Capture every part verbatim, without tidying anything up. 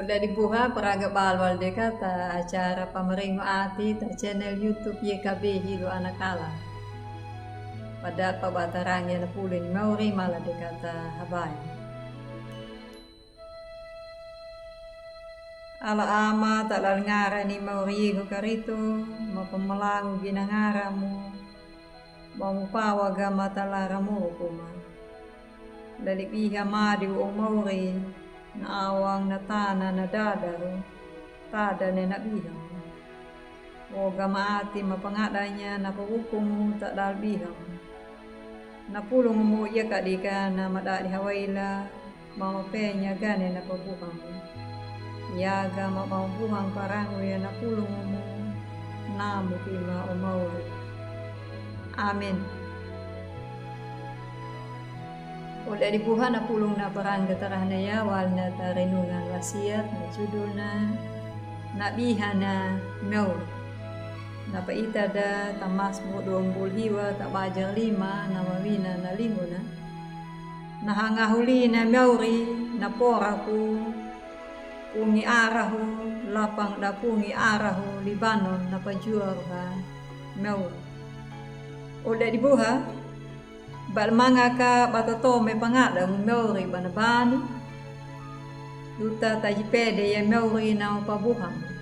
Odi buha praga balwal de kata acara Pamaringo Ati ta channel YouTube Y K B Hilo Anakala. Pada pa batarange na pulun mauri mala de kata habai. Ala ama ta lal ngara ni mauri yego karito, mapamalangu gina ngaramu, mamupawa gama ta lara moko ma. Lali biha madi o mauri, na awang na tana na dadaru, tada ne na biha. O gama ati mapangadanya na pagukumu ta dal biha. Na pulung mu yeka dika na madadi hawaila, mama penya gane na pabuhamu. Yaga ma mama buhang parangu ya na pulung mu, namu pima o mauri. Amin. Odi buha na pulung na parangga tarahna ya, walna ta renungan wasiat, na judulna, na biha na mauri. Na paita da ta Masmu duambul hiwa ta bajar lima na mawina na linguna. Na hangahuli na mauri na pora ku, pungi arahu, lapang da pungi arahu Libanon na pajuaru ha mauri. Odi buha, bal manga ka bata tome pangada mu mauri bana bani. Duta taji pede ya mauri na pabuhang.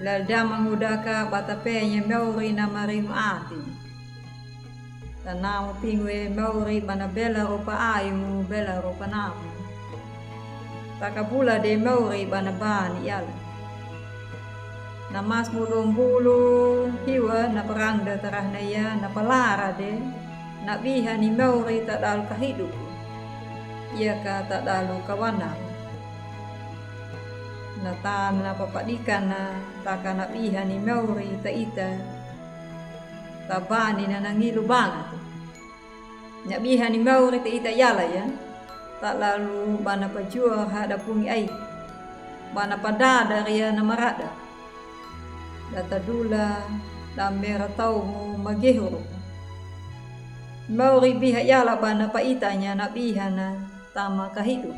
Lal dama nguda ka bata penya mauri na maringo ati. Tanamu pingue mauri bana bela rupa ayu, bela rupa namu. Taka bula de mauri bana bani yala. Na Masmu duambulu hiwa na parangga tarahna ya na palara de, na biha ni mauri ta dal kahiduku. Yaka ta dal kawana. Na tana papadikana taka na biha ni mauri ta ita. Ta bani na nangilu bangatu. Na biha ni mauri ta ita yala ya. Ta lalu bana pajuaru ha da pungi ai. Bana padadar ya na marada. Da ta dula, da mera tau mu magehuru. Mauri biha yala bana paitanya na biha na tama kahiduku.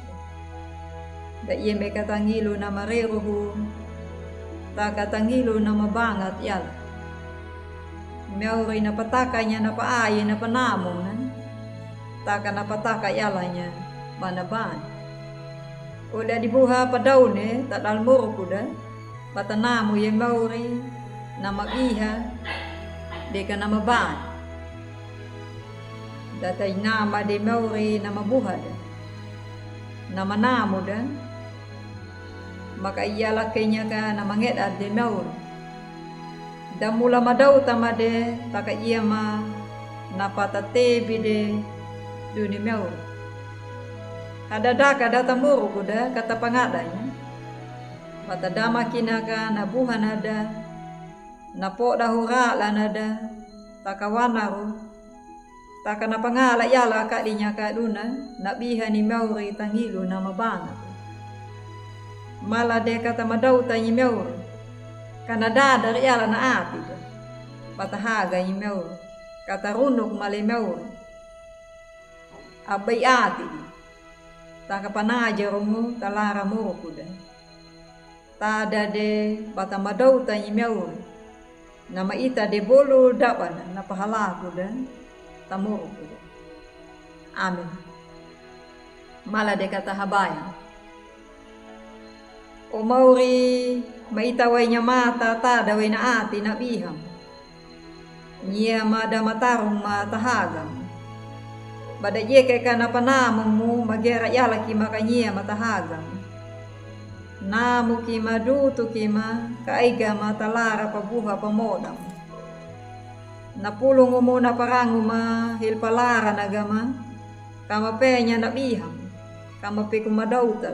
Da iye me katangilu na mareruhu, taka tangilu na mabangat yala. Mauri na patakanya na paaye na panamu na, taka na pataka yalanya bana bani. Odi buha padaune ta dal muruku da, bata namu ye mauri, na mabiha, deka na mabani. Da ta inama de mauri na mabuha da. Na manamu da. Maka iyala kenya ka na mangeda de mauri. Da mula madauta ma de, taka iya ma na pata tebi de duni mauri. Hada daka da ta muruku da kata pangadanya. Bata dama kina ka na buha na da, na poda hurala na da, taka wanaru, taka na pangala yala kadinya ka duna, na biha ni mauri tangilu na mabana. Mala de kata madauta ni mauri, kana dadar yala na ati da. Bata haga ni mauri, kata runuk male mauri. Abai ati, taka panaja rungu ta lara muruku da. Tada de bata madauta ni mauri. Na maita de bolu dabana na pahalaku da ta muruku da. Amin. Mala de kata habai. O mauri maita wai nya mata tada wai na ati na biham. Nyia ma da matarung ma ta hagam. Bada yeke ka na panamu mu magera yala ki ma ka nyia ma ta hagam. Namu ki ma dutu ki ma ka aiga ma ta lara pabuha pamodam. Na pulungu mu na parangu ma hil palara na gama. Kama penya na biham. Kama peku madauta.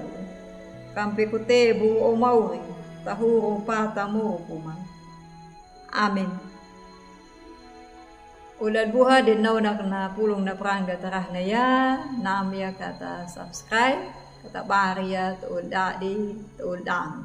Kama peku tebu o mauri. Tahuru pata muruku ma. Amin. Ulal buha de nauna kena pulung na prangga tarahna ya, namya kata subscribe, kata baria, tu uldadi, tu uldang.